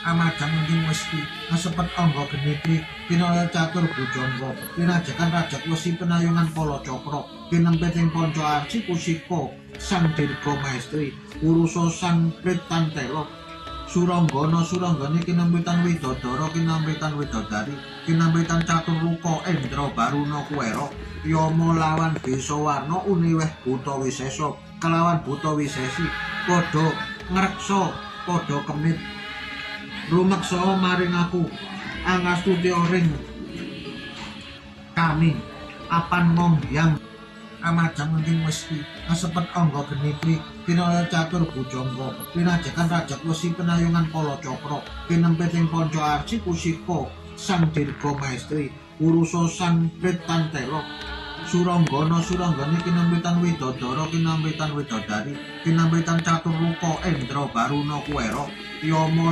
Amajang ngenting westi asepet angga genitri kinaya catur bhujangga pinajekan rajak wesi penayungan Kalacakra kinempit ing panca arci kusika sang dirga maestri purusa sang pritantela Suranggana suranggane kinampitan widodara kinampitan widodari kinampitan catur luka Indra Baruna Kuwera Yama lawan Besawarna uniweh buta wisesa kelawan buta wisesi padha ngreksa padha kemit rumeksa maring aku angastuti ring kami apan ngonghyang. Amajang ngenting westi asepet angga genitri kinaya catur bhujangga pinajekan rajak wesi penayungan Kalacakra kinempit ing panca arci kusika sang dirga maestri purusa sang pritantela Suranggana suranggane kinampitan widodara kinampitan widodari kinampitan catur luka Indra Baruna Kuwera Yama.